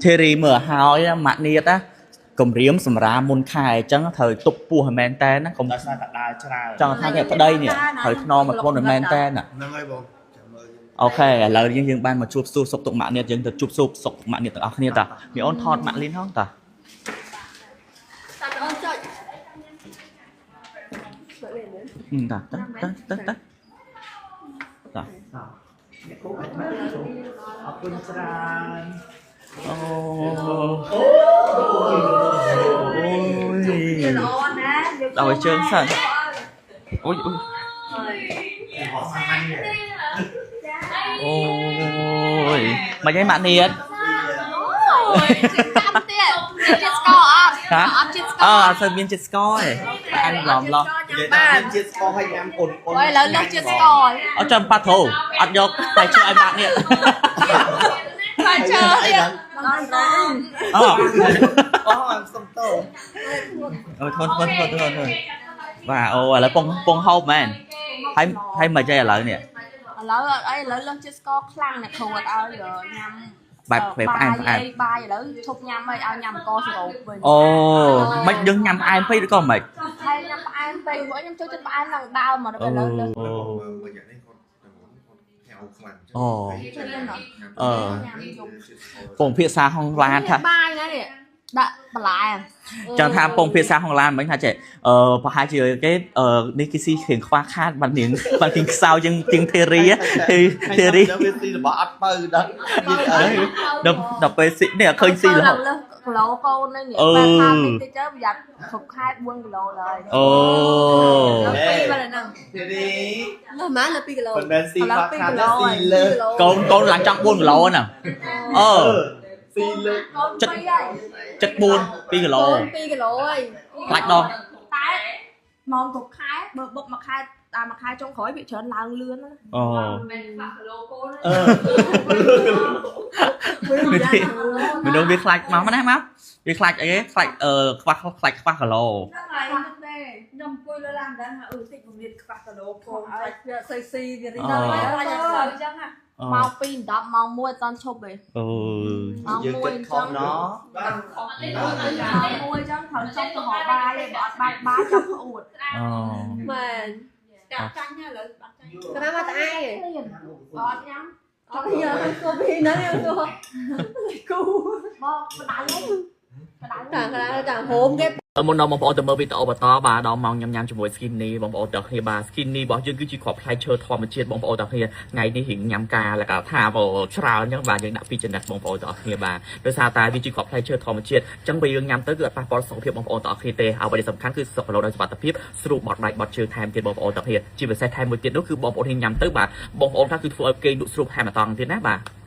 ធីរីមើលហើយម៉ាក់នៀតណាគម្រាមសម្រាមមុនខែអញ្ចឹងត្រូវទប់ពោះឲ្យមែនតែនណាកុំ ដោយសារតែដើរច្រើន ចង់ថាគេប្តីនេះត្រូវថ្នមមកខ្លួនឲ្យមែនតែនណា ហ្នឹងហើយបងចាំមើល OK ឥឡូវយើងយើងបានមកជួបសួរសុខទុក្ខម៉ាក់នៀតយើងទៅជួបសួរសុខទុក្ខម៉ាក់នៀតទាំងអស់គ្នាតាមីអូនថតម៉ាក់លីនហងតា តាអូនចុច តាតាតាតាតាតា អ្នកគូអរគុណច្រើន អូអូយ ល្អណាស់ ដល់ឲ្យជើងសិនអូយអូយអូយមកយាយម៉ាក់នៀត អូយចាំទៀតជាតិស្ករអត់ ហ៎ អត់ជាតិស្ករ អើអត់សូវមានជាតិស្ករទេតែអានឡំឡោះ និយាយថាមានជាតិស្ករឲ្យញ៉ាំអ៊ុនអ៊ុន អូយឥឡូវលើសជាតិស្ករ អត់ចាំប៉ាត្រូអត់យកតែជួយឲ្យម៉ាក់នៀត ហើយជើទៀតដល់ដល់ អូ អូសុំតោ អូធន់ធន់ធន់ធន់ធន់បាទអូឥឡូវពងពងហូបមែនហើយហើយមកចេះឥឡូវនេះ ឥឡូវអត់អីឥឡូវលើសជាតិស្ករខ្លាំងអ្នកគ្រូអត់ឲ្យញ៉ាំ បែបផ្អែមផ្អែម បាយឥឡូវឈប់ញ៉ាំហើយឲ្យញ៉ាំអង្ករសរោបវិញ អូមិនយើងញ៉ាំផ្អែមពេកឬក៏មិន ហើយញ៉ាំផ្អែមពេកព្រោះខ្ញុំចូលចិត្តផ្អែមឡើងដើមមកដល់ឥឡូវលើស អូ មួយយ៉ាងនេះគាត់តែមុនគាត់ហៅខ្លាំង អូ អឺ ពងភាសាហុងឡានថា បាយណានេះដាក់បន្លែ ចង់ថាពងភាសាហុងឡានមិញថាចេះអឺប្រហែលជាគេអឺនេះគេស៊ីគ្រឿងខ្វះខាតបាននាងបានគៀងខ្សោយជាងជាងធីរីធីធីរី វាស៊ីរបស់អត់បើដល់និយាយអី ដល់ដល់ពេលស៊ីនេះឃើញស៊ីរហូត លើសគីឡូកូននេះ អឺ បែបថាតិចតិចទៅប្រយ័ត្នគ្រប់ខែ4គីឡូឡើយ អូ ពីរបាត់ហ្នឹង ធីរី លើសម៉ាលើ2គីឡូ មិនមែនស៊ីខ្វះខាតទេស៊ីលើស កូនកូនឡើងចង់4គីឡូហ្នឹងអឺ ស៊ីលើស កូនពីរហើយ ចិត្ត4 2គីឡូ 2គីឡូហើយ ខ្លាច់ដល់ តែម៉ោងគ្រប់ខែបើបុកមួយខែតាមមួយខែចុងក្រោយវាច្រើនឡើងលឿនណា អូ អឺ មនុស្សវាខ្លាចមកណាមកវាខ្លាចអីខ្លាចអឺខ្វះខ្លាចខ្វះគីឡូ ហ្នឹងហើយហ្នឹងទេខ្ញុំអង្គុយលើឡានដែរថាអឺតិចពងៀតខ្វះគីឡូកូនខ្លាច វាអត់សូវស៊ីវារី អូ ហ្នឹងហើយខ្លាចអត់សូវអញ្ចឹងហ่ะ ម៉ោង2 10ម៉ោង1អត់តាន់ឈប់ទេ អូ ម៉ោង យើង 1 គិតខំ អញ្ចឹង ណោះ ម៉ោង1អញ្ចឹងត្រូវចុះទៅរកបាយឯងបើអត់បាយបាយចាំក្អួត អូ មែន ចាក់ចាញ់ហ្នឹងឥឡូវបាត់ចាញ់ ក្រាមមកតែឯង ឃ្លានបើអត់ញ៉ាំ អត់ញ៉ាំគូពីហ្នឹងគូគូ មកបដៅហ្នឹងបដៅ តាក្រាតាហូមគេ មុនដល់បងប្អូនទៅមើលវីដេអូបន្តបាទដល់ម៉ោងញ៉ាំញ៉ាំជាមួយ Skinny បងប្អូនទាំងគ្នាបាទ Skinny របស់យើងគឺជាគ្រាប់ផ្លែឈើធម្មជាតិបងប្អូនទាំងគ្នាថ្ងៃនេះរៀងញ៉ាំការលកថាបងច្រើនអញ្ចឹងបាទយើងដាក់ពីចំណេះបងប្អូនទាំងគ្នាបាទដោយសារតែវាជាគ្រាប់ផ្លែឈើធម្មជាតិអញ្ចឹងពេលយើងញ៉ាំទៅគឺអត់ប៉ះពាល់សុខភាពបងប្អូនទាំងគ្នាទេអ្វីដែលសំខាន់គឺសុខភាពដោយសុវត្ថិភាពស្រួលបត់ដៃបត់ជើងថែមទៀតបងប្អូនទាំងគ្នាជាពិសេសថែមមួយទៀតនោះគឺបងប្អូនហ៊ានញ៉ាំទៅបាទបងប្អូនថាគឺធ្វើឲ្យគេងលក់ស្រួលថែមអតង់ទៀតណាបាទ។